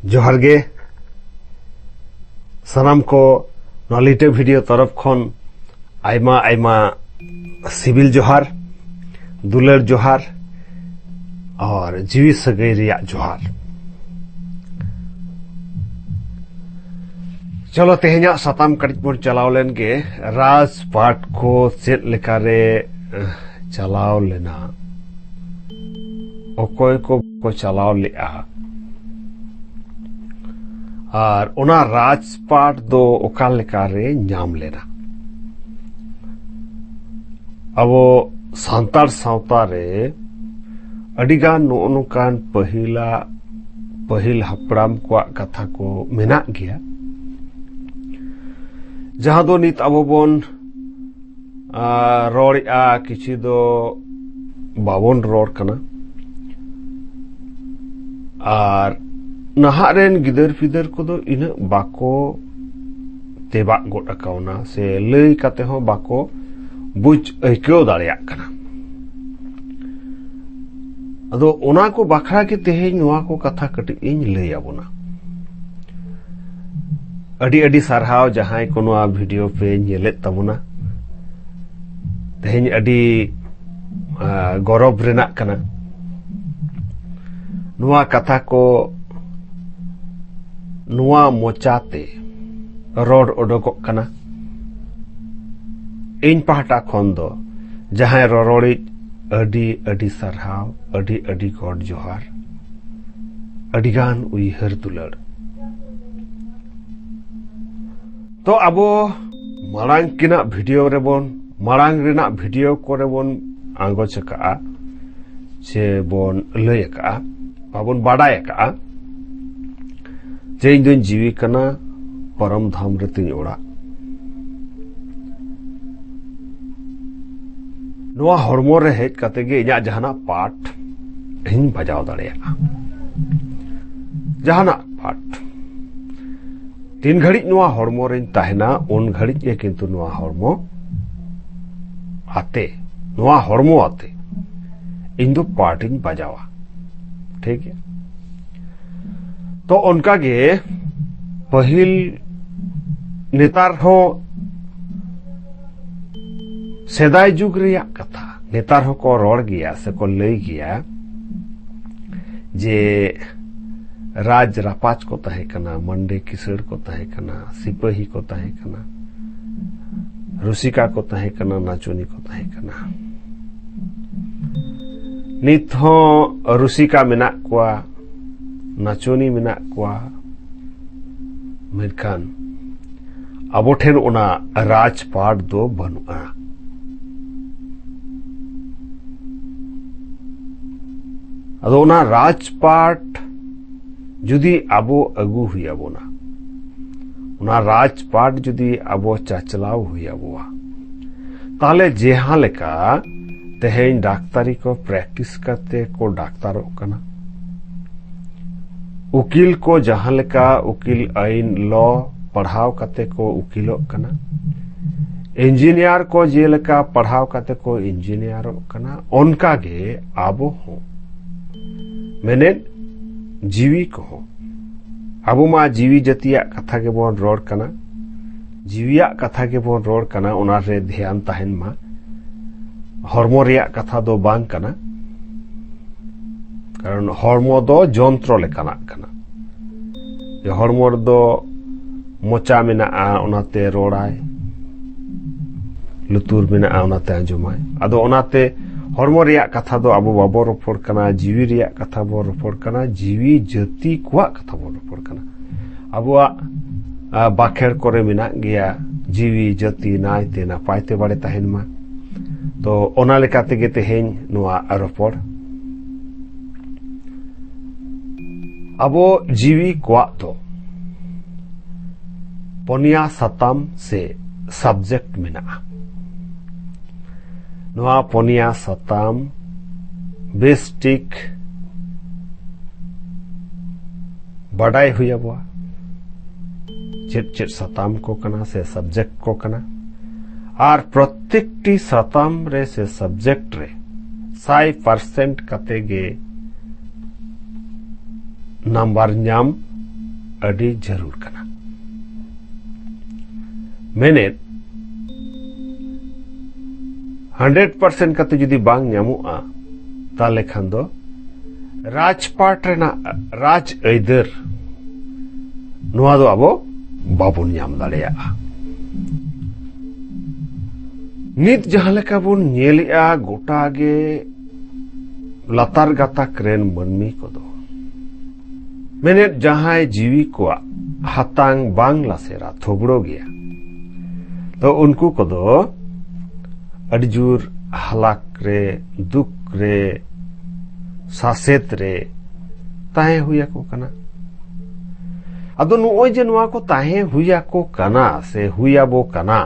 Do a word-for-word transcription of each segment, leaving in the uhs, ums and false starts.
ᱡᱚᱦᱟᱨ ᱜᱮ ᱥᱟᱱᱟᱢ ᱠᱚ, ᱱᱚᱣᱟ ᱞᱤᱴᱟᱹ ᱵᱷᱤᱰᱤᱭᱳ ᱛᱚᱨᱚᱯ ᱠᱷᱚᱱ ᱟᱭᱢᱟ ᱟᱭᱢᱟ ᱥᱤᱵᱤᱞ ᱡᱚᱦᱟᱨ, ᱫᱩᱞᱟᱹᱲ ᱡᱚᱦᱟᱨ ᱟᱨ ᱡᱤᱣᱤ ᱥᱟᱹᱜᱟᱹᱭ ᱨᱮᱭᱟᱜ ᱡᱚᱦᱟᱨ᱾ ᱪᱚᱞᱚ, ᱛᱮᱦᱮᱧᱟᱜ ᱥᱟᱛᱟᱢ ᱠᱟᱹᱴᱤᱡ ᱵᱚᱱ ᱪᱟᱞᱟᱣ ᱞᱮᱱ ᱜᱮ᱾ ᱨᱟᱡᱽᱯᱟᱴ ᱠᱚ ᱪᱮᱫ ᱞᱮᱠᱟᱨᱮ, ᱮ, ᱪᱟᱞᱟᱣ ᱞᱮᱱᱟ, ᱚᱠᱚᱭ ᱠᱚ ᱠᱚ ᱪᱟᱞᱟᱣ ᱞᱮᱫᱼᱟ, ᱟᱨ ᱚᱱᱟ ᱨᱟᱡᱽᱯᱟᱴ ᱫᱚ ᱚᱠᱟ ᱞᱮᱠᱟᱨᱮ ᱧᱟᱢ ᱞᱮᱱᱟ? ᱟᱵᱚ ᱥᱟᱱᱛᱟᱲ ᱥᱟᱶᱛᱟ ᱨᱮ ᱟᱹᱰᱤᱜᱟᱱ ᱱᱚᱜᱼᱚ ᱱᱚᱝᱠᱟᱱ ᱯᱟᱹᱦᱤᱞᱟᱜ, ᱯᱟᱹᱦᱤᱞ ᱦᱟᱯᱲᱟᱢ ᱠᱚᱣᱟᱜ ᱠᱟᱛᱷᱟ ᱠᱚ ᱢᱮᱱᱟᱜ ᱜᱮᱭᱟ, ᱡᱟᱦᱟᱸ ᱫᱚ ᱱᱤᱛ ᱟᱵᱚ ᱵᱚᱱ, ᱟ, ᱨᱚᱲᱮᱫᱼᱟ, ᱠᱤᱪᱷᱩ ᱫᱚ ᱵᱟᱵᱚᱱ ᱨᱚᱲ ᱠᱟᱱᱟ᱾ ᱟᱨ ᱱᱟᱦᱟᱜ ᱨᱮᱱ ᱜᱤᱫᱟᱹᱨ ᱯᱤᱫᱟᱹᱨ ᱠᱚᱫᱚ ᱤᱱᱟᱹᱜ ᱵᱟᱠᱚ ᱛᱮᱵᱟᱜ ᱜᱚᱫ ᱟᱠᱟᱣᱱᱟ, ᱥᱮ ᱞᱟᱹᱭ ᱠᱟᱛᱮ ᱦᱚᱸ ᱵᱟᱠᱚ ᱵᱩᱡᱽ ᱟᱹᱭᱠᱟᱹᱣ ᱫᱟᱲᱮᱭᱟᱜ ᱠᱟᱱᱟ᱾ ᱟᱫᱚ ᱚᱱᱟ ᱠᱚ ᱵᱟᱠᱷᱨᱟ ᱜᱮ ᱛᱮᱦᱮᱧ ᱱᱚᱣᱟ ᱠᱚ ᱠᱟᱛᱷᱟ ᱠᱟᱹᱴᱤᱡ ᱤᱧ ᱞᱟᱹᱭ ᱟᱵᱚᱱᱟ᱾ ᱟᱹᱰᱤ ᱟᱹᱰᱤ ᱥᱟᱨᱦᱟᱣ ᱡᱟᱦᱟᱸᱭ ᱠᱚ ᱱᱚᱣᱟ ᱵᱷᱤᱰᱤᱭᱳ ᱯᱮ ᱧᱮᱞᱮᱫ ᱛᱟᱵᱚᱱᱟ᱾ ᱛᱮᱦᱮᱧ ᱟᱹᱰᱤ, ᱟ, ᱜᱚᱨᱚᱵᱽ ᱨᱮᱱᱟᱜ ᱠᱟᱱᱟ᱾ ᱱᱚᱣᱟ ᱠᱟᱛᱷᱟ ᱠᱚ ᱱᱚᱣᱟ ᱢᱚᱪᱟᱛᱮ ᱨᱚᱲ ᱚᱰᱚᱠᱚᱜ ᱠᱟᱱᱟ᱾ ᱤᱧ ᱯᱟᱦᱴᱟ ᱠᱷᱚᱱ ᱫᱚ ᱡᱟᱦᱟᱸᱭ ᱨᱚᱨᱚᱲᱤᱡ, ᱟᱹᱰᱤ ᱟᱹᱰᱤ ᱥᱟᱨᱦᱟᱣ, ᱟᱹᱰᱤ ᱟᱹᱰᱤ ᱜᱚᱰ ᱡᱚᱦᱟᱨ, ᱟᱹᱰᱤᱜᱟᱱ ᱩᱭᱦᱟᱹᱨ ᱫᱩᱞᱟᱹᱲ᱾ ᱛᱚ ᱟᱵᱚ ᱢᱟᱲᱟᱝ ᱠᱤᱱᱟᱜ ᱵᱷᱤᱰᱤᱭᱳ ᱨᱮᱵᱚᱱ, ᱢᱟᱲᱟᱝ ᱨᱮᱱᱟᱜ ᱵᱷᱤᱰᱤᱭᱳ ᱠᱚᱨᱮ ᱵᱚᱱ ᱟᱸᱜᱚᱪ ᱟᱠᱟᱜᱼᱟ, ᱥᱮ ᱵᱚᱱ ᱞᱟᱹᱭ ᱟᱠᱟᱜᱼᱟ, ᱵᱟᱵᱚᱱ ᱵᱟᱰᱟᱭ ᱟᱠᱟᱜᱼᱟ ᱡᱮ ᱤᱧ ᱫᱚᱧ ᱡᱤᱣᱤ ᱠᱟᱱᱟ, ᱯᱚᱨᱚᱢ ᱫᱷᱟᱢ ᱨᱮ ᱛᱤᱧ ᱚᱲᱟᱜ᱾ ᱱᱚᱣᱟ ᱦᱚᱲᱢᱚ ᱨᱮ ᱦᱮᱡ ᱠᱟᱛᱮ ᱜᱮ ᱤᱧᱟᱹᱜ ᱡᱟᱦᱟᱱᱟᱜ ᱯᱟᱴ ᱤᱧ ᱵᱟᱡᱟᱣ ᱫᱟᱲᱮᱭᱟᱜᱼᱟ, ᱡᱟᱦᱟᱱᱟᱜ ᱯᱟᱴ᱾ ᱛᱤᱱ ᱜᱷᱟᱹᱲᱤᱡ ᱱᱚᱣᱟ ᱦᱚᱲᱢᱚ ᱨᱮᱧ ᱛᱟᱦᱮᱱᱟ, ᱩᱱ ᱜᱷᱟᱹᱲᱤᱡ ᱜᱮ ᱠᱤᱱᱛᱩ ᱱᱚᱣᱟ ᱦᱚᱲᱢᱚ ᱟᱛᱮ, ᱱᱚᱣᱟ ᱦᱚᱲᱢᱚ ᱟᱛᱮ ᱤᱧ ᱫᱚ ᱯᱟᱴ ᱤᱧ ᱵᱟᱡᱟᱣᱟ᱾ ᱴᱷᱤᱠ ᱜᱮᱭᱟ? ᱛᱚ ᱚᱱᱠᱟᱜᱮ ᱯᱟᱹᱦᱤᱞ, ᱱᱮᱛᱟᱨ ᱦᱚᱸ ᱥᱮᱫᱟᱭ ᱡᱩᱜᱽ ᱨᱮᱭᱟᱜ ᱠᱟᱛᱷᱟ ᱱᱮᱛᱟᱨ ᱦᱚᱸᱠᱚ ᱨᱚᱲ ᱜᱮᱭᱟ ᱥᱮᱠᱚ ᱞᱟᱹᱭ ᱜᱮᱭᱟ ᱡᱮ ᱨᱟᱡᱽ ᱨᱟᱯᱟᱡᱽ ᱠᱚ ᱛᱟᱦᱮᱸ ᱠᱟᱱᱟ, ᱢᱟᱱᱰᱮ ᱠᱤᱥᱟᱹᱲ ᱠᱚ ᱛᱟᱦᱮᱸ ᱠᱟᱱᱟ, ᱥᱤᱯᱟᱹᱦᱤ ᱠᱚ ᱛᱟᱦᱮᱸ ᱠᱟᱱᱟ, ᱨᱩᱥᱤᱠᱟ ᱠᱚ ᱛᱟᱦᱮᱸ ᱠᱟᱱᱟ, ᱱᱟᱪᱚᱱᱤ ᱠᱚ ᱛᱟᱦᱮᱸ ᱠᱟᱱᱟ᱾ ᱱᱤᱛ ᱦᱚᱸ ᱨᱩᱥᱤᱠᱟ ᱢᱮᱱᱟᱜ ᱠᱚᱣᱟ, ᱱᱟᱪᱚᱱᱤ ᱢᱮᱱᱟᱜ ᱠᱚᱣᱟ, ᱢᱮᱱᱠᱷᱟᱱ ᱟᱵᱚ ᱴᱷᱮᱱ ᱚᱱᱟ ᱨᱟᱡᱽᱯᱟᱴ ᱫᱚ ᱵᱟᱹᱱᱩᱜᱼᱟ᱾ ᱟᱫᱚ ᱚᱱᱟ ᱨᱟᱡᱽᱯᱟᱴ ᱡᱩᱫᱤ ᱟᱵᱚ ᱟᱹᱜᱩ ᱦᱩᱭ ᱟᱵᱚᱱᱟ, ᱚᱱᱟ ᱨᱟᱡᱽᱯᱟᱴ ᱡᱩᱫᱤ ᱟᱵᱚ ᱪᱟᱪᱞᱟᱣ ᱦᱩᱭ ᱟᱵᱚᱣᱟ, ᱛᱟᱦᱞᱮ ᱡᱟᱦᱟᱸ ᱞᱮᱠᱟ ᱛᱮᱦᱮᱧ ᱰᱟᱠᱛᱟᱨᱤ ᱠᱚ ᱯᱨᱮᱠᱴᱤᱥ ᱠᱟᱛᱮ ᱠᱚ ᱰᱟᱠᱛᱟᱨᱚᱜ ᱠᱟᱱᱟ, ᱩᱠᱤᱞ ᱠᱚ ᱡᱟᱦᱟᱸ ᱞᱮᱠᱟ ᱩᱠᱤᱞ ᱟᱹᱭᱤᱱ ᱞᱚ ᱯᱟᱲᱦᱟᱣ ᱠᱟᱛᱮ ᱠᱚ ᱩᱠᱤᱞᱚᱜ ᱠᱟᱱᱟ, ᱤᱧᱡᱤᱱᱤᱭᱟᱨ ᱠᱚ ᱡᱮᱞᱮᱠᱟ ᱯᱟᱲᱦᱟᱣ ᱠᱟᱛᱮ ᱠᱚ ᱤᱧᱡᱤᱱᱤᱭᱟᱨᱚᱜ ᱠᱟᱱᱟ, ᱚᱱᱠᱟᱜᱮ ᱟᱵᱚ ᱦᱚᱸ, ᱢᱮᱱᱮᱫ ᱡᱤᱣᱤ ᱠᱚᱦᱚᱸ᱾ ᱟᱵᱚ ᱢᱟ ᱡᱤᱣᱤ ᱡᱟᱹᱛᱤᱭᱟᱜ ᱠᱟᱛᱷᱟ ᱜᱮᱵᱚᱱ ᱨᱚᱲ ᱠᱟᱱᱟ, ᱡᱤᱣᱤᱭᱟᱜ ᱠᱟᱛᱷᱟ ᱜᱮᱵᱚᱱ ᱨᱚᱲ ᱠᱟᱱᱟ, ᱚᱱᱟ ᱨᱮ ᱫᱷᱮᱭᱟᱱ ᱛᱟᱦᱮᱱ ᱢᱟ᱾ ᱦᱚᱲᱢᱚ ᱨᱮᱭᱟᱜ ᱠᱟᱛᱷᱟ ᱫᱚ ᱵᱟᱝ ᱠᱟᱱᱟ, ᱠᱟᱨᱚᱱ ᱦᱚᱲᱢᱚ ᱫᱚ ᱡᱚᱱᱛᱨᱚ ᱞᱮᱠᱟᱱᱟᱜ ᱠᱟᱱᱟ᱾ ᱡᱮ ᱦᱚᱲᱢᱚ ᱨᱮᱫᱚ ᱢᱚᱪᱟ ᱢᱮᱱᱟᱜᱼᱟ, ᱚᱱᱟᱛᱮ ᱨᱚᱲᱟᱭ, ᱞᱩᱛᱩᱨ ᱢᱮᱱᱟᱜᱼᱟ, ᱚᱱᱟᱛᱮ ᱟᱸᱡᱚᱢᱟᱭ᱾ ᱟᱫᱚ ᱚᱱᱟᱛᱮ ᱦᱚᱲᱢᱚ ᱨᱮᱭᱟᱜ ᱠᱟᱛᱷᱟ ᱫᱚ ᱟᱵᱚ ᱵᱟᱵᱚ ᱨᱚᱯᱚᱲ ᱠᱟᱱᱟ, ᱡᱤᱣᱤ ᱨᱮᱭᱟᱜ ᱠᱟᱛᱷᱟ ᱵᱚ ᱨᱚᱯᱚᱲ ᱠᱟᱱᱟ, ᱡᱤᱣᱤ ᱡᱟᱹᱛᱤ ᱠᱚᱣᱟᱜ ᱠᱟᱛᱷᱟ ᱵᱚ ᱨᱚᱯᱚᱲ ᱠᱟᱱᱟ᱾ ᱟᱵᱚᱣᱟᱜ, ᱟ, ᱵᱟᱠᱷᱮᱲ ᱠᱚᱨᱮ ᱢᱮᱱᱟᱜ ᱜᱮᱭᱟ, ᱡᱤᱣᱤ ᱡᱟᱹᱛᱤ ᱱᱟᱭᱛᱮ ᱱᱟᱯᱟᱭ ᱛᱮ ᱵᱟᱲᱮ ᱛᱟᱦᱮᱱ ᱢᱟ᱾ ᱛᱚ ᱚᱱᱟ ᱞᱮᱠᱟ ᱛᱮᱜᱮ ᱛᱮᱦᱮᱧ ᱱᱚᱣᱟ ᱨᱚᱯᱚᱲ᱾ ᱟᱵᱚ ᱡᱤᱣᱤ ᱠᱚᱣᱟᱜ ᱫᱚ ᱯᱚᱱᱭᱟ ᱥᱟᱛᱟᱢ ᱥᱮ ᱥᱟᱵᱡᱮᱠᱴ ᱢᱮᱱᱟᱜᱼᱟ᱾ ᱱᱚᱣᱟ ᱯᱚᱱᱭᱟ ᱥᱟᱛᱟᱢ ᱵᱮᱥ ᱴᱷᱤᱠ ᱵᱟᱰᱟᱭ ᱦᱩᱭ ᱟᱵᱚᱣᱟ, ᱪᱮᱫ ᱪᱮᱫ ᱥᱟᱛᱟᱢ ᱠᱚ ᱠᱟᱱᱟ ᱥᱮ ᱥᱟᱵᱡᱮᱠᱴ ᱠᱚ ᱠᱟᱱᱟ, ᱟᱨ ᱯᱨᱚᱛᱮᱠᱴᱤ ᱥᱟᱛᱟᱢ ᱨᱮ ᱥᱮ ᱥᱟᱵᱡᱮᱠᱴ ᱨᱮ ᱥᱟᱭ ᱯᱟᱨᱥᱮᱱᱴ ᱠᱟᱛᱮ ᱜᱮ ᱱᱟᱢᱵᱟᱨ ᱧᱟᱢ ᱟᱹᱰᱤ ᱡᱟᱹᱨᱩᱲ ᱠᱟᱱᱟ᱾ ᱢᱮᱱᱮᱫ, ᱦᱟᱱᱰᱨᱮᱰ ᱯᱟᱨᱥᱮᱱᱴ ᱠᱟᱛᱮ ᱡᱩᱫᱤ ᱵᱟᱝ ᱧᱟᱢᱚᱜᱼᱟ, ᱛᱟᱦᱞᱮ ᱠᱷᱟᱱ ᱫᱚ ᱨᱟᱡᱽᱯᱟᱴ ᱨᱮᱱᱟᱜ ᱨᱟᱡᱽ ᱟᱹᱭᱫᱟᱹᱨ, ᱱᱚᱣᱟ ᱫᱚ ᱟᱵᱚ ᱵᱟᱵᱚᱱ ᱧᱟᱢ ᱫᱟᱲᱮᱭᱟᱜᱼᱟ᱾ ᱱᱤᱛ ᱡᱟᱦᱟᱸ ᱞᱮᱠᱟ ᱵᱚᱱ ᱧᱮᱞᱮᱜᱼᱟ, ᱜᱚᱴᱟ ᱜᱮ ᱞᱟᱛᱟᱨ ᱜᱟᱛᱟᱠ ᱨᱮᱱ ᱢᱟᱹᱱᱢᱤ ᱠᱚᱫᱚ, ᱢᱮᱱᱮᱫ ᱡᱟᱦᱟᱸᱭ ᱡᱤᱣᱤ ᱠᱚᱣᱟᱜ ᱦᱟᱛᱟᱝ ᱵᱟᱝ ᱞᱟᱥᱮᱨᱟ, ᱛᱷᱚᱵᱲᱚ ᱜᱮᱭᱟ, ᱛᱚ ᱩᱱᱠᱩ ᱠᱚᱫᱚ ᱟᱹᱰᱤ ᱡᱳᱨ ᱦᱟᱞᱟᱠ ᱨᱮ, ᱫᱩᱠ ᱨᱮ, ᱥᱟᱥᱮᱛ ᱨᱮ ᱛᱟᱦᱮᱸ ᱦᱩᱭ ᱟᱠᱚ ᱠᱟᱱᱟ᱾ ᱟᱫᱚ ᱱᱚᱜᱼᱚᱭ ᱡᱮ ᱱᱚᱣᱟ ᱠᱚ ᱛᱟᱦᱮᱸ ᱦᱩᱭ ᱟᱠᱚ ᱠᱟᱱᱟ ᱥᱮ ᱦᱩᱭ ᱟᱵᱚ ᱠᱟᱱᱟ,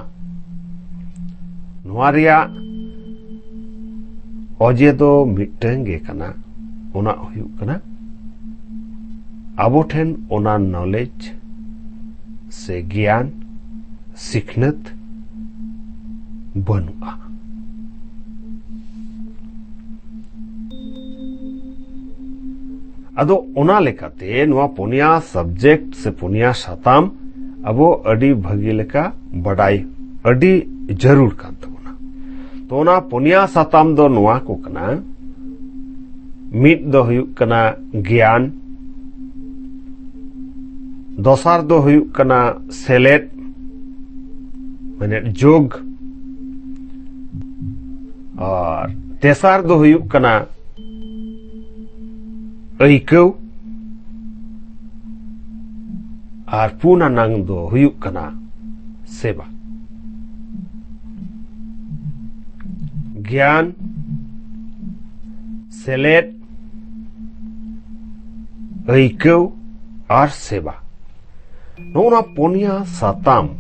ᱱᱚᱣᱟ ᱨᱮᱭᱟᱜ ᱚᱡᱮ ᱫᱚ ᱢᱤᱫᱴᱟᱝ ᱜᱮ ᱠᱟᱱᱟ, ᱚᱱᱟ ᱦᱩᱭᱩᱜ ᱠᱟᱱᱟ ᱟᱵᱚ ᱴᱷᱮᱱ ᱚᱱᱟ ᱱᱚᱞᱮᱡᱽ ᱥᱮ ᱜᱮᱭᱟᱱ, ᱥᱤᱠᱷᱱᱟᱹᱛ ᱵᱟᱹᱱᱩᱜᱼᱟ᱾ ᱟᱫᱚ ᱚᱱᱟ ᱞᱮᱠᱟᱛᱮ ᱱᱚᱣᱟ ᱯᱩᱱᱭᱟ ᱥᱟᱵᱡᱮᱠᱴ ᱥᱮ ᱯᱩᱱᱭᱟ ᱥᱟᱛᱟᱢ ᱟᱵᱚ ᱟᱹᱰᱤ ᱵᱷᱟᱹᱜᱤ ᱞᱮᱠᱟ ᱵᱟᱰᱟᱭ ᱟᱹᱰᱤ ᱡᱟᱹᱨᱩᱲ ᱠᱟᱱ ᱛᱟᱵᱚᱱᱟ᱾ ᱛᱚ ᱚᱱᱟ ᱯᱩᱱᱭᱟ ᱥᱟᱛᱟᱢ ᱫᱚ ᱱᱚᱣᱟ ᱠᱚ ᱠᱟᱱᱟ, ᱢᱤᱫ ᱫᱚ ᱦᱩᱭᱩᱜ ᱠᱟᱱᱟ ᱜᱮᱭᱟᱱ, ᱫᱚᱥᱟᱨ ᱫᱚ ᱦᱩᱭᱩᱜ ᱠᱟᱱᱟ ᱥᱮᱞᱮᱫ, ᱢᱟᱱᱮ ᱡᱳᱜᱽ, ᱟᱨ ᱛᱮᱥᱟᱨ ᱫᱚ ᱦᱩᱭᱩᱜ ᱠᱟᱱᱟ ᱟᱹᱭᱠᱟᱹᱣ, ᱟᱨ ᱯᱩᱱ ᱟᱱᱟᱝ ᱫᱚ ᱦᱩᱭᱩᱜ ᱠᱟᱱᱟ ᱥᱮᱵᱟ᱾ ᱜᱮᱭᱟᱱ, ᱥᱮᱞᱮᱫ, ᱟᱹᱭᱠᱟᱹᱣ ᱟᱨ ᱥᱮᱵᱟ, ᱱᱚᱜᱼᱚ ᱱᱚᱣᱟ ᱯᱩᱱᱭᱟ ᱥᱟᱛᱟᱢ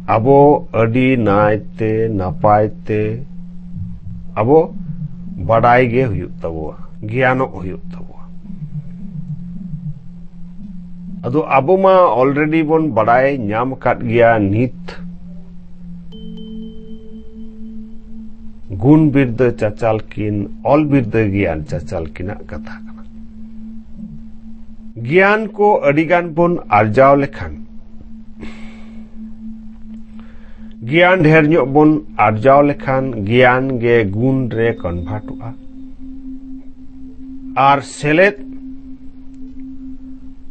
ᱟᱵᱚ ᱟᱹᱰᱤ ᱱᱟᱭᱛᱮ ᱱᱟᱯᱟᱭ ᱛᱮ ᱟᱵᱚ ᱵᱟᱰᱟᱭ ᱜᱮ ᱦᱩᱭᱩᱜ ᱛᱟᱵᱚᱣᱟ, ᱜᱮᱭᱟᱱᱚᱜ ᱦᱩᱭᱩᱜ ᱛᱟᱵᱚᱣᱟ᱾ ᱟᱫᱚ ᱟᱵᱚ ᱢᱟ ᱚᱞᱨᱮᱰᱤ ᱵᱚᱱ ᱵᱟᱰᱟᱭ ᱧᱟᱢ ᱟᱠᱟᱫ ᱜᱮᱭᱟ ᱱᱤᱛ, ᱜᱩᱱ ᱵᱤᱨᱫᱟᱹ ᱪᱟᱪᱟᱞ ᱠᱤᱱ, ᱚᱞ ᱵᱤᱨᱫᱟᱹ ᱜᱮᱭᱟᱱ ᱪᱟᱪᱟᱞ ᱠᱤᱱᱟᱜ ᱠᱟᱛᱷᱟ ᱠᱟᱱᱟ᱾ ᱜᱮᱭᱟᱱ ᱠᱚ ᱟᱹᱰᱤ ᱜᱟᱱ ᱵᱚᱱ ᱟᱨᱡᱟᱣ ᱞᱮᱠᱷᱟᱱ, ᱜᱮᱭᱟᱱ ᱰᱷᱮᱨ ᱧᱚᱜ ᱵᱚᱱ ᱟᱨᱡᱟᱣ ᱞᱮᱠᱷᱟᱱ, ᱜᱮᱭᱟᱱ ᱜᱮ ᱜᱩᱱ ᱨᱮ ᱠᱚᱱᱵᱷᱟᱨᱴᱚᱜᱼᱟ᱾ ᱟᱨ ᱥᱮᱞᱮᱫ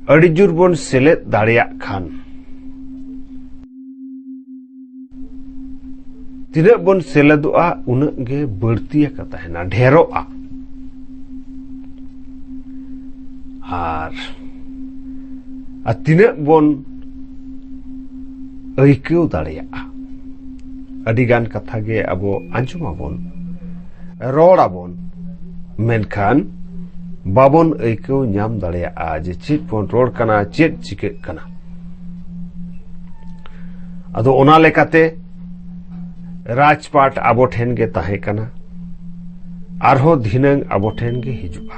ᱟᱹᱰᱤ ᱡᱳᱨ ᱵᱚᱱ ᱥᱮᱞᱮᱫ ᱫᱟᱲᱮᱭᱟᱜ ᱠᱷᱟᱱ, ᱛᱤᱱᱟᱹᱜ ᱵᱚᱱ ᱥᱮᱞᱮᱫᱚᱜᱼᱟ, ᱩᱱᱟᱹᱜ ᱜᱮ ᱵᱟᱹᱲᱛᱤ ᱟᱠᱟ ᱛᱟᱦᱮᱱᱟ, ᱰᱷᱮᱨᱚᱜᱼᱟ᱾ ᱟᱨ, ᱟᱨ ᱛᱤᱱᱟᱹᱜ ᱵᱚᱱ ᱟᱹᱭᱠᱟᱹᱣ ᱫᱟᱲᱮᱭᱟᱜᱼᱟ᱾ ᱟᱹᱰᱤ ᱜᱟᱱ ᱠᱟᱛᱷᱟ ᱜᱮ ᱟᱵᱚ ᱟᱸᱡᱚᱢᱟᱵᱚᱱ, ᱨᱚᱲ ᱟᱵᱚᱱ, ᱢᱮᱱᱠᱷᱟᱱ ᱵᱟᱵᱚᱱ ᱟᱹᱭᱠᱟᱹᱣ ᱧᱟᱢ ᱫᱟᱲᱮᱭᱟᱜᱼᱟ ᱡᱮ ᱪᱮᱫ ᱵᱚᱱ ᱨᱚᱲ ᱠᱟᱱᱟ, ᱪᱮᱫ ᱪᱤᱠᱟᱹᱜ ᱠᱟᱱᱟ᱾ ᱟᱫᱚ ᱚᱱᱟ ᱞᱮᱠᱟᱛᱮ ᱨᱟᱡᱽᱯᱟᱴ ᱟᱵᱚ ᱴᱷᱮᱱ ᱜᱮ ᱛᱟᱦᱮᱸ ᱠᱟᱱᱟ, ᱟᱨᱦᱚᱸ ᱫᱷᱤᱱᱟᱹᱝ ᱟᱵᱚ ᱴᱷᱮᱱ ᱜᱮ ᱦᱤᱡᱩᱜᱼᱟ᱾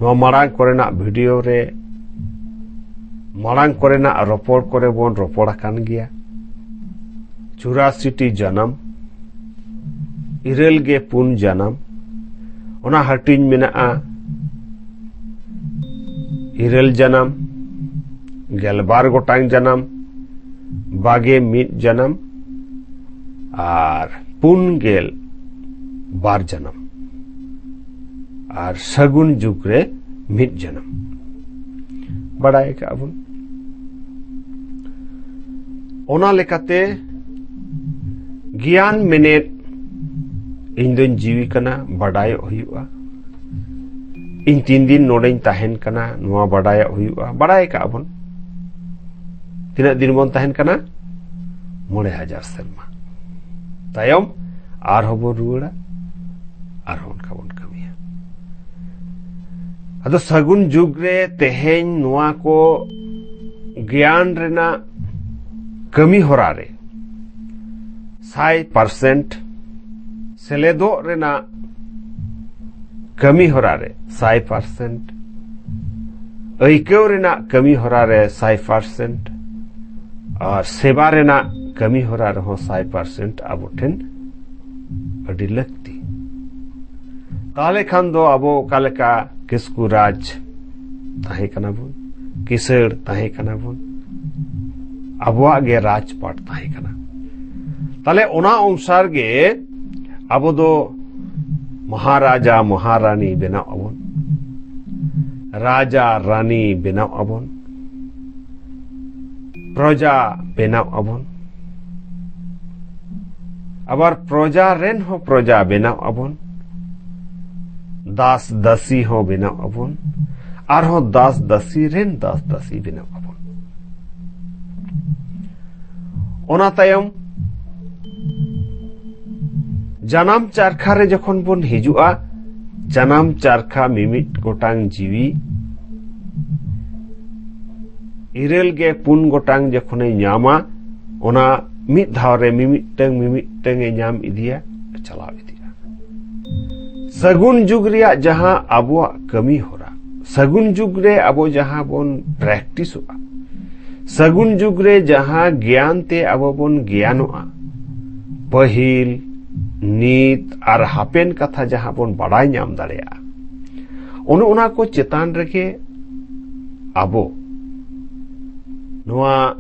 ᱱᱚᱣᱟ ᱢᱟᱲᱟᱝ ᱠᱚᱨᱮᱱᱟᱜ ᱵᱷᱤᱰᱤᱭᱳ ᱨᱮ, ᱢᱟᱲᱟᱝ ᱠᱚᱨᱮᱱᱟᱜ ᱨᱚᱯᱚᱲ ᱠᱚᱨᱮ ᱵᱚᱱ ᱨᱚᱯᱚᱲ ᱟᱠᱟᱱ ᱜᱮᱭᱟ᱾ ᱪᱩᱨᱟᱥᱤ ᱴᱤ ᱡᱟᱱᱟᱢ, ᱤᱨᱟᱹᱞ ᱜᱮ ᱯᱩᱱ ᱡᱟᱱᱟᱢ, ᱚᱱᱟ ᱦᱟᱹᱴᱤᱧ ᱢᱮᱱᱟᱜᱼᱟ ᱤᱨᱟᱹᱞ ᱡᱟᱱᱟᱢ, ᱜᱮᱞᱵᱟᱨ ᱜᱚᱴᱟᱝ ᱡᱟᱱᱟᱢ, ᱵᱟᱜᱮ ᱢᱤᱫ ᱡᱟᱱᱟᱢ, ᱟᱨ ᱯᱩᱱ ᱜᱮᱞ ᱵᱟᱨ ᱡᱟᱱᱟᱢ, ᱟᱨ ᱥᱟᱹᱜᱩᱱ ᱡᱩᱜᱽ ᱨᱮ ᱢᱤᱫ ᱡᱟᱱᱟᱢ᱾ ᱵᱟᱰᱟᱭ ᱟᱠᱟᱫ ᱵᱚᱱ᱾ ᱚᱱᱟ ᱞᱮᱠᱟᱛᱮ ᱜᱮᱭᱟᱱ ᱢᱮᱱᱮᱫ, ᱤᱧ ᱫᱚᱧ ᱡᱤᱣᱤ ᱠᱟᱱᱟ, ᱵᱟᱰᱟᱭᱚᱜ ᱦᱩᱭᱩᱜᱼᱟ᱾ ᱤᱧ ᱛᱤᱱ ᱫᱤᱱ ᱱᱚᱰᱮᱧ ᱛᱟᱦᱮᱱ ᱠᱟᱱᱟ, ᱱᱚᱣᱟ ᱵᱟᱰᱟᱭᱚᱜ ᱦᱩᱭᱩᱜᱼᱟ᱾ ᱵᱟᱰᱟᱭ ᱟᱠᱟᱫ ᱵᱚᱱ᱾ ᱛᱤᱱᱟᱹᱜ ᱫᱤᱱ ᱵᱚᱱ ᱛᱟᱦᱮᱱ ᱠᱟᱱᱟ? ᱢᱚᱬᱮ ᱦᱟᱡᱟᱨ ᱥᱮᱨᱢᱟ᱾ ᱛᱟᱭᱚᱢ ᱟᱨᱦᱚᱸ ᱵᱚᱱ ᱨᱩᱣᱟᱹᱲᱟ, ᱟᱨᱦᱚᱸ ᱚᱱᱠᱟ ᱵᱚᱱ ᱠᱟᱹᱢᱤᱭᱟ᱾ ᱟᱫᱚ ᱥᱟᱹᱜᱩᱱ ᱡᱩᱜᱽ ᱨᱮ ᱛᱮᱦᱮᱧ ᱱᱚᱣᱟ ᱠᱚ ᱜᱮᱭᱟᱱ ᱨᱮᱱᱟᱜ ᱠᱟᱹᱢᱤ ᱦᱚᱨᱟ ᱨᱮ ᱥᱟᱭ ᱯᱟᱨᱥᱮᱱᱴ ᱥᱮᱞᱮᱫᱚᱜ ᱨᱮᱱᱟᱜ ᱠᱟᱹᱢᱤ ᱦᱚᱨᱟ ᱨᱮ ᱥᱟᱭ ᱯᱟᱨᱥᱮᱱᱴ, ᱟᱹᱭᱠᱟᱹᱣ ᱨᱮᱱᱟᱜ ᱠᱟᱹᱢᱤ ᱦᱚᱨᱟ ᱨᱮ ᱥᱟᱭ ᱯᱟᱨᱥᱮᱱᱴ, ᱟᱨ ᱥᱮᱵᱟ ᱨᱮᱱᱟᱜ ᱠᱟᱹᱢᱤ ᱦᱚᱨᱟ ᱨᱮᱦᱚᱸ ᱥᱟᱭ ᱯᱟᱨᱥᱮᱱᱴ ᱟᱵᱚ ᱴᱷᱮᱱ ᱟᱹᱰᱤ ᱞᱟᱹᱠᱛᱤ᱾ ᱛᱟᱦᱞᱮ ᱠᱷᱟᱱ ᱫᱚ ᱟᱵᱚ ᱚᱠᱟ ᱞᱮᱠᱟ ᱠᱤᱥᱠᱩ ᱨᱟᱡᱽ ᱛᱟᱦᱮᱸ ᱠᱟᱱᱟ ᱵᱚᱱ, ᱠᱤᱥᱟᱹᱬ ᱛᱟᱦᱮᱸ ᱠᱟᱱᱟ ᱵᱚᱱ, ᱟᱵᱚᱣᱟᱜ ᱜᱮ ᱨᱟᱡᱽᱯᱟᱴ ᱛᱟᱦᱮᱸ ᱠᱟᱱᱟ᱾ ᱛᱟᱦᱞᱮ ᱚᱱᱟ ᱚᱱᱩᱥᱟᱨ ᱜᱮ ᱟᱵᱚ ᱫᱚ ᱢᱚᱦᱟᱨᱟᱡᱟ ᱢᱚᱦᱟᱨᱟᱱᱤ ᱵᱮᱱᱟᱣ ᱟᱵᱚᱱ, ᱨᱟᱡᱟ ᱨᱟᱱᱤ ᱵᱮᱱᱟᱣ ᱟᱵᱚᱱ, ᱯᱨᱚᱡᱟ ᱵᱮᱱᱟᱣ ᱟᱵᱚᱱ, ᱟᱵᱟᱨ ᱯᱨᱚᱡᱟ ᱨᱮᱱ ᱦᱚᱸ ᱯᱨᱚᱡᱟ ᱵᱮᱱᱟᱣ ᱟᱵᱚᱱ, ᱫᱟᱥ ᱫᱟᱥᱤ ᱦᱚᱸ ᱵᱮᱱᱟᱣ ᱟᱵᱚᱱ, ᱟᱨᱦᱚᱸ ᱫᱟᱥ ᱫᱟᱥᱤ ᱨᱮᱱ ᱫᱟᱥ ᱫᱟᱥᱤ ᱵᱮᱱᱟᱣ ᱟᱵᱚᱱ᱾ ᱚᱱᱟ ᱛᱟᱭᱚᱢ ᱡᱟᱱᱟᱢ ᱪᱟᱨᱠᱷᱟ ᱨᱮ ᱡᱚᱠᱷᱚᱱ ᱵᱚᱱ ᱦᱤᱡᱩᱜᱼᱟ, ᱡᱟᱱᱟᱢ ᱪᱟᱨᱠᱷᱟ ᱢᱤᱢᱤᱫ ᱜᱚᱴᱟᱝ ᱡᱤᱣᱤ ᱤᱨᱟᱹᱞ ᱜᱮ ᱯᱩᱱ ᱜᱚᱴᱟᱝ ᱡᱚᱠᱷᱚᱱᱮ ᱧᱟᱢᱟ, ᱚᱱᱟ ᱢᱤᱫ ᱫᱷᱟᱣ ᱨᱮ ᱢᱤᱢᱤᱫᱴᱟᱝ ᱢᱤᱢᱤᱫᱴᱟᱝ ᱮ ᱧᱟᱢ ᱤᱫᱤᱭᱟ, ᱪᱟᱞᱟᱣ ᱤᱫᱤᱜᱼᱟ᱾ ᱥᱟᱹᱜᱩᱱ ᱡᱩᱜᱽ ᱨᱮᱭᱟᱜ ᱡᱟᱦᱟᱸ ᱟᱵᱚᱣᱟᱜ ᱠᱟᱹᱢᱤ ᱦᱚᱨᱟ, ᱥᱟᱹᱜᱩᱱ ᱡᱩᱜᱽ ᱨᱮ ᱟᱵᱚ ᱡᱟᱦᱟᱸ ᱵᱚᱱ ᱯᱨᱮᱠᱴᱤᱥᱚᱜᱼᱟ, ᱥᱟᱹᱜᱩᱱ ᱡᱩᱜᱽ ᱨᱮ ᱡᱟᱦᱟᱸ ᱜᱮᱭᱟᱱ ᱛᱮ ᱟᱵᱚ ᱵᱚᱱ ᱜᱮᱭᱟᱱᱚᱜᱼᱟ, ᱯᱟᱹᱦᱤᱞ, ᱱᱤᱛ ᱟᱨ ᱦᱟᱯᱮᱱ ᱠᱟᱛᱷᱟ ᱡᱟᱦᱟᱸ ᱵᱚᱱ ᱵᱟᱲᱟᱭ ᱧᱟᱢ ᱫᱟᱲᱮᱭᱟᱜᱼᱟ, ᱚᱱᱮ ᱚᱱᱟ ᱠᱚ ᱪᱮᱛᱟᱱ ᱨᱮᱜᱮ ᱟᱵᱚ ᱱᱚᱣᱟ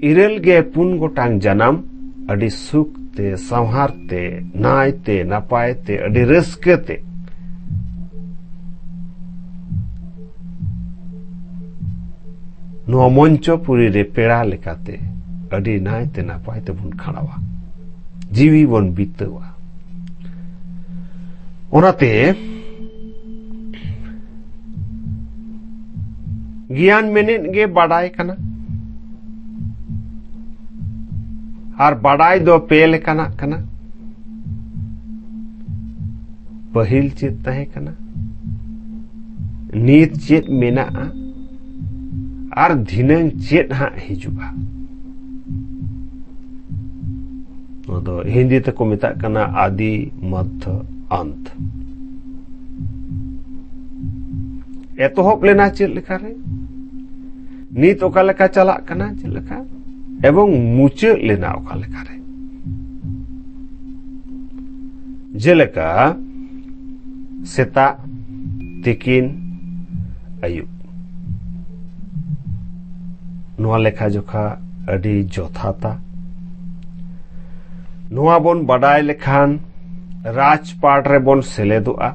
ᱤᱨᱟᱹᱞ ᱜᱮ ᱯᱩᱱ ᱜᱚᱴᱟᱝ ᱡᱟᱱᱟᱢ ᱟᱹᱰᱤ ᱥᱩᱠ ᱛᱮ, ᱥᱟᱶᱦᱟᱨ ᱛᱮ, ᱱᱟᱭ ᱛᱮ, ᱱᱟᱯᱟᱭ ᱛᱮ, ᱟᱹᱰᱤ ᱨᱟᱹᱥᱠᱟᱹ ᱛᱮ ᱱᱚᱣᱟ ᱢᱚᱧᱪᱚᱯᱩᱨᱤ ᱨᱮ ᱯᱮᱲᱟ ᱞᱮᱠᱟᱛᱮ ᱟᱹᱰᱤ ᱱᱟᱭ ᱛᱮ ᱱᱟᱯᱟᱭ ᱛᱮᱵᱚᱱ ᱠᱷᱟᱸᱰᱟᱣᱟ, ᱡᱤᱣᱤ ᱵᱚᱱ ᱵᱤᱛᱟᱹᱣᱟ᱾ ᱚᱱᱟᱛᱮ ᱜᱮᱭᱟᱱ ᱢᱮᱱᱮᱫ ᱜᱮ ᱵᱟᱰᱟᱭ ᱠᱟᱱᱟ, ᱟᱨ ᱵᱟᱰᱟᱭ ᱫᱚ ᱯᱮ ᱞᱮᱠᱟᱱᱟᱜ ᱠᱟᱱᱟ᱾ ᱯᱟᱹᱦᱤᱞ ᱪᱮᱫ ᱛᱟᱦᱮᱸ ᱠᱟᱱᱟ, ᱱᱤᱛ ᱪᱮᱫ ᱢᱮᱱᱟᱜᱼᱟ, ᱟᱨ ᱫᱷᱤᱱᱟᱹᱝ ᱪᱮᱫ ᱦᱟᱸᱜ ᱦᱤᱡᱩᱜᱼᱟ᱾ ᱱᱚᱣᱟ ᱫᱚ ᱦᱤᱱᱫᱤ ᱛᱮᱠᱚ ᱢᱮᱛᱟᱜ ᱠᱟᱱᱟ ᱟᱫᱤ ᱢᱚᱫᱽᱫᱷᱚ ᱚᱱᱛ᱾ ᱮᱛᱚᱦᱚᱵ ᱞᱮᱱᱟ ᱪᱮᱫ ᱞᱮᱠᱟᱨᱮ, ᱱᱤᱛ ᱚᱠᱟ ᱞᱮᱠᱟ ᱪᱟᱞᱟᱜ ᱠᱟᱱᱟ ᱪᱮᱫ ᱞᱮᱠᱟ, ᱮᱵᱚᱝ ᱢᱩᱪᱟᱹᱫ ᱞᱮᱱᱟ ᱚᱠᱟ ᱞᱮᱠᱟᱨᱮ᱾ ᱡᱮᱞᱮᱠᱟ ᱥᱮᱛᱟᱜ, ᱛᱤᱠᱤᱱ, ᱟᱹᱭᱩᱵ᱾ ᱱᱚᱣᱟ ᱞᱮᱠᱷᱟ ᱡᱚᱠᱷᱟ ᱟᱹᱰᱤ ᱡᱚᱛᱷᱟᱛᱟ᱾ ᱱᱚᱣᱟ ᱵᱚᱱ ᱵᱟᱰᱟᱭ ᱞᱮᱠᱷᱟᱱ ᱨᱟᱡᱽᱯᱟᱴ ᱨᱮᱵᱚᱱ ᱥᱮᱞᱮᱫᱚᱜᱼᱟ᱾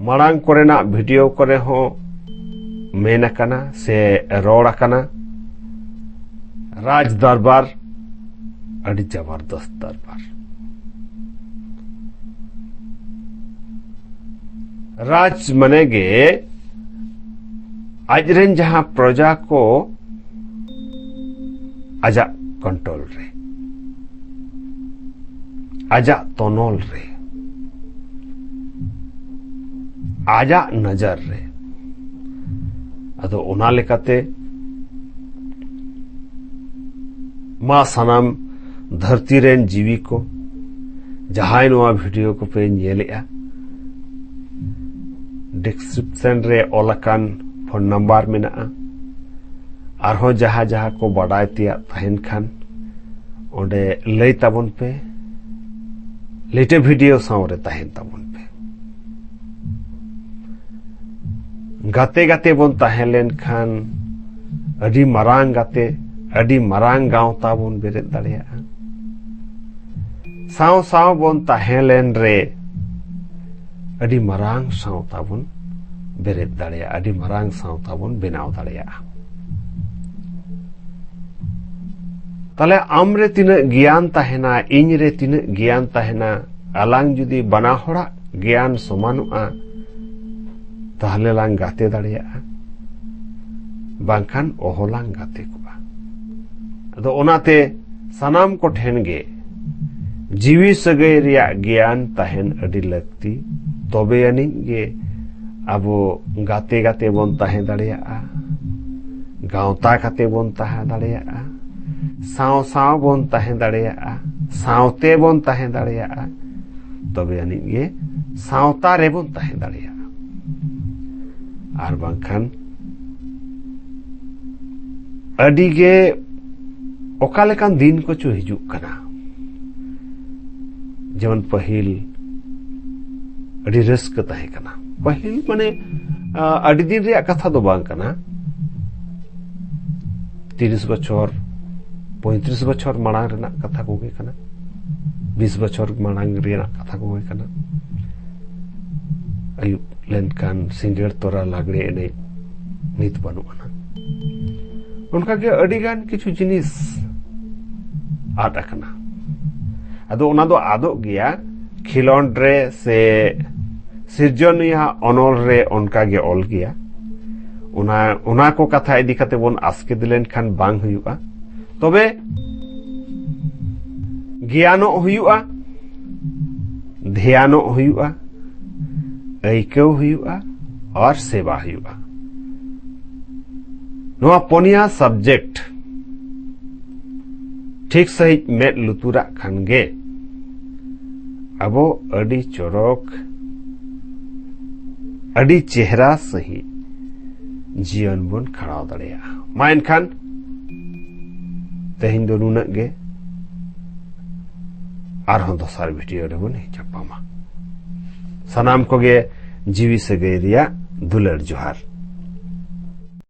ᱢᱟᱲᱟᱝ ᱠᱚᱨᱮᱱᱟᱜ ᱵᱷᱤᱰᱤᱭᱳ ᱠᱚᱨᱮ ᱦᱚᱸ ᱢᱮᱱ ᱟᱠᱟᱱᱟ ᱥᱮ ᱨᱚᱲ ᱟᱠᱟᱱᱟ, ᱨᱟᱡᱽ ᱫᱚᱨᱵᱟᱨ ᱟᱹᱰᱤ ᱡᱟᱵᱟᱨᱫᱚᱥᱛ ᱫᱚᱨᱵᱟᱨ᱾ ᱨᱟᱡᱽ ᱢᱟᱱᱮ ᱜᱮ ᱟᱡᱨᱮᱱ ᱡᱟᱦᱟᱸ ᱯᱨᱚᱡᱟ ᱠᱚ ᱟᱡᱟᱜ ᱠᱚᱱᱴᱨᱳᱞ ᱨᱮ, ᱟᱡᱟᱜ ᱛᱚᱱᱚᱞ ᱨᱮ, ᱟᱡᱟᱜ ᱱᱚᱡᱚᱨ ᱨᱮ᱾ ᱟᱫᱚ ᱚᱱᱟ ᱞᱮᱠᱟᱛᱮ ᱢᱟ ᱥᱟᱱᱟᱢ ᱫᱷᱟᱹᱨᱛᱤ ᱨᱮᱱ ᱡᱤᱣᱤ ᱠᱚ, ᱡᱟᱦᱟᱸᱭ ᱱᱚᱣᱟ ᱵᱷᱤᱰᱤᱭᱳ ᱠᱚᱯᱮ ᱧᱮᱞᱮᱜᱼᱟ, ᱰᱤᱥᱠᱨᱤᱯᱥᱚᱱ ᱨᱮ ᱚᱞ ᱟᱠᱟᱱ ᱯᱷᱳᱱ ᱱᱟᱢᱵᱟᱨ ᱢᱮᱱᱟᱜᱼᱟ᱾ ᱟᱨᱦᱚᱸ ᱡᱟᱦᱟᱸ ᱡᱟᱦᱟᱸ ᱠᱚ ᱵᱟᱰᱟᱭ ᱛᱮᱭᱟᱜ ᱛᱟᱦᱮᱱ ᱠᱷᱟᱱ ᱚᱸᱰᱮ ᱞᱟᱹᱭ ᱛᱟᱵᱚᱱ ᱯᱮ, ᱞᱤᱴᱟᱹ ᱵᱷᱤᱰᱤᱭᱳ ᱥᱟᱶ ᱨᱮ ᱛᱟᱦᱮᱱ ᱛᱟᱵᱚᱱ ᱯᱮ᱾ ᱜᱟᱛᱮ ᱜᱟᱛᱮ ᱵᱚᱱ ᱛᱟᱦᱮᱸ ᱞᱮᱱᱠᱷᱟᱱ ᱟᱹᱰᱤ ᱢᱟᱨᱟᱝ ᱜᱟᱛᱮ, ᱟᱹᱰᱤ ᱢᱟᱨᱟᱝ ᱜᱟᱶᱛᱟ ᱵᱚᱱ ᱵᱮᱨᱮᱫ ᱫᱟᱲᱮᱭᱟᱜᱼᱟ᱾ ᱥᱟᱶ ᱥᱟᱶ ᱵᱚᱱ ᱛᱟᱦᱮᱸ ᱞᱮᱱ ᱨᱮ ᱟᱹᱰᱤ ᱢᱟᱨᱟᱝ ᱥᱟᱶᱛᱟ ᱵᱚᱱ ᱵᱮᱨᱮᱫ ᱫᱟᱲᱮᱭᱟᱜᱼᱟ, ᱟᱹᱰᱤ ᱢᱟᱨᱟᱝ ᱥᱟᱶᱛᱟ ᱵᱚᱱ ᱵᱮᱱᱟᱣ ᱫᱟᱲᱮᱭᱟᱜᱼᱟ᱾ ᱛᱟᱦᱞᱮ ᱟᱢ ᱨᱮ ᱛᱤᱱᱟᱹᱜ ᱜᱮᱭᱟᱱ ᱛᱟᱦᱮᱱᱟ, ᱤᱧ ᱨᱮ ᱛᱤᱱᱟᱹᱜ ᱜᱮᱭᱟᱱ ᱛᱟᱦᱮᱱᱟ, ᱟᱞᱟᱝ ᱡᱩᱫᱤ ᱵᱟᱱᱟ ᱦᱚᱲᱟᱜ ᱜᱮᱭᱟᱱ ᱥᱚᱢᱟᱱᱚᱜᱼᱟ, ᱛᱟᱦᱞᱮ ᱞᱟᱝ ᱜᱟᱛᱮ ᱫᱟᱲᱮᱭᱟᱜᱼᱟ, ᱵᱟᱝᱠᱷᱟᱱ ᱚᱦᱚᱞᱟᱝ ᱜᱟᱛᱮ ᱠᱚᱜᱼᱟ᱾ ᱟᱫᱚ ᱚᱱᱟᱛᱮ ᱥᱟᱱᱟᱢ ᱠᱚᱴᱷᱮᱱ ᱜᱮ ᱡᱤᱣᱤ ᱥᱟᱹᱜᱟᱹᱭ ᱨᱮᱭᱟᱜ ᱜᱮᱭᱟᱱ ᱛᱟᱦᱮᱱ ᱟᱹᱰᱤ ᱞᱟᱹᱠᱛᱤ, ᱛᱚᱵᱮ ᱟᱹᱱᱤᱡ ᱜᱮ ᱟᱵᱚ ᱜᱟᱛᱮ ᱜᱟᱛᱮ ᱵᱚᱱ ᱛᱟᱦᱮᱸ ᱫᱟᱲᱮᱭᱟᱜᱼᱟ, ᱜᱟᱶᱛᱟ ᱠᱟᱛᱮ ᱵᱚᱱ ᱛᱟᱦᱮᱸ ᱫᱟᱲᱮᱭᱟᱜᱼᱟ, ᱥᱟᱶ ᱥᱟᱶ ᱵᱚᱱ ᱛᱟᱦᱮᱸ ᱫᱟᱲᱮᱭᱟᱜᱼᱟ, ᱥᱟᱶᱛᱮ ᱵᱚᱱ ᱛᱟᱦᱮᱸ ᱫᱟᱲᱮᱭᱟᱜᱼᱟ, ᱛᱚᱵᱮ ᱟᱹᱱᱤᱡ ᱜᱮ ᱥᱟᱶᱛᱟ ᱨᱮᱵᱚᱱ ᱛᱟᱦᱮᱸ ᱫᱟᱲᱮᱭᱟᱜᱼᱟ᱾ ᱟᱨ ᱵᱟᱝᱠᱷᱟᱱ ᱟᱹᱰᱤ ᱜᱮ ᱚᱠᱟ ᱞᱮᱠᱟᱱ ᱫᱤᱱ ᱠᱚᱪᱚ ᱦᱤᱡᱩᱜ ᱠᱟᱱᱟ᱾ ᱡᱮᱢᱚᱱ ᱯᱟᱹᱦᱤᱞ ᱟᱹᱰᱤ ᱨᱟᱹᱥᱠᱟᱹ ᱛᱟᱦᱮᱸ ᱠᱟᱱᱟ, ᱯᱟᱹᱦᱤᱞ ᱢᱟᱱᱮ ᱟᱹᱰᱤ ᱫᱤᱱ ᱨᱮᱭᱟᱜ ᱠᱟᱛᱷᱟ ᱫᱚ ᱵᱟᱝ ᱠᱟᱱᱟ᱾ ᱛᱤᱨᱤᱥ ᱵᱚᱪᱷᱚᱨ, ᱯᱚᱸᱭᱛᱨᱤᱥ ᱵᱚᱪᱷᱚᱨ ᱢᱟᱲᱟᱝ ᱨᱮᱱᱟᱜ ᱠᱟᱛᱷᱟ ᱠᱚᱜᱮ ᱠᱟᱱᱟ᱾ ᱵᱤᱥ ᱵᱚᱪᱷᱚᱨ ᱢᱟᱲᱟᱝ ᱨᱮᱱᱟᱜ ᱠᱟᱛᱷᱟ ᱠᱚᱜᱮ ᱠᱟᱱᱟ᱾ ᱟᱹᱭᱩᱵ ᱞᱮᱱᱠᱷᱟᱱ ᱥᱤᱸᱜᱟᱹᱲ ᱛᱚᱨᱟ ᱞᱟᱜᱽᱲᱮ ᱮᱱᱮᱡ ᱱᱤᱛ ᱵᱟᱹᱱᱩᱜ ᱟᱱᱟ᱾ ᱚᱱᱠᱟᱜᱮ ᱟᱹᱰᱤᱜᱟᱱ ᱠᱤᱪᱷᱩ ᱡᱤᱱᱤᱥ ᱟᱫ ᱟᱠᱟᱱᱟ᱾ ᱟᱫᱚ ᱚᱱᱟ ᱫᱚ ᱟᱫᱚᱜ ᱜᱮᱭᱟ, ᱠᱷᱮᱞᱳᱸᱰ ᱨᱮ ᱥᱮ ᱥᱤᱨᱡᱚᱱᱤᱭᱟᱹ ᱚᱱᱚᱞ ᱨᱮ ᱚᱱᱠᱟ ᱜᱮ ᱚᱞ ᱜᱮᱭᱟ᱾ ᱚᱱᱟ ᱚᱱᱟ ᱠᱚ ᱠᱟᱛᱷᱟ ᱤᱫᱤ ᱠᱟᱛᱮ ᱵᱚᱱ ᱟᱥᱠᱮᱛ ᱞᱮᱱᱠᱷᱟᱱ ᱵᱟᱝ ᱦᱩᱭᱩᱜᱼᱟ᱾ ᱛᱚᱵᱮ ᱜᱮᱭᱟᱱᱚᱜ ᱦᱩᱭᱩᱜᱼᱟ, ᱫᱷᱮᱭᱟᱱᱚᱜ ᱦᱩᱭᱩᱜᱼᱟ, ᱟᱹᱭᱠᱟᱹᱣ ᱦᱩᱭᱩᱜᱼᱟ ᱟᱨ ᱥᱮᱵᱟ ᱦᱩᱭᱩᱜᱼᱟ᱾ ᱱᱚᱣᱟ ᱯᱚᱱᱭᱟ ᱥᱟᱵᱡᱮᱠᱴ ᱴᱷᱤᱠ ᱥᱟᱺᱦᱤᱡ ᱢᱮᱫ ᱞᱩᱛᱩᱨᱟᱜ ᱠᱷᱟᱱ ᱜᱮ ᱟᱵᱚ ᱟᱹᱰᱤ ᱪᱚᱨᱚᱠ, ᱟᱹᱰᱤ ᱪᱮᱦᱨᱟ ᱥᱟᱺᱦᱤᱡ ᱡᱤᱭᱚᱱ ᱵᱚᱱ ᱠᱷᱟᱸᱰᱟᱣ ᱫᱟᱲᱮᱭᱟᱜᱼᱟ᱾ ᱢᱟ ᱮᱱᱠᱷᱟᱱ ᱛᱮᱦᱮᱧ ᱫᱚ ᱱᱩᱱᱟᱹᱜ ᱜᱮ᱾ ᱟᱨᱦᱚᱸ ᱫᱚᱥᱟᱨ ᱵᱷᱤᱰᱤᱭᱳ ᱨᱮᱵᱚᱱ ᱧᱟᱯᱟᱢᱟ᱾ ᱥᱟᱱᱟᱢ ᱠᱚᱜᱮ ᱡᱤᱣᱤ ᱥᱟᱹᱜᱟᱹᱭ ᱨᱮᱭᱟᱜ ᱫᱩᱞᱟᱹᱲ ᱡᱚᱦᱟᱨ᱾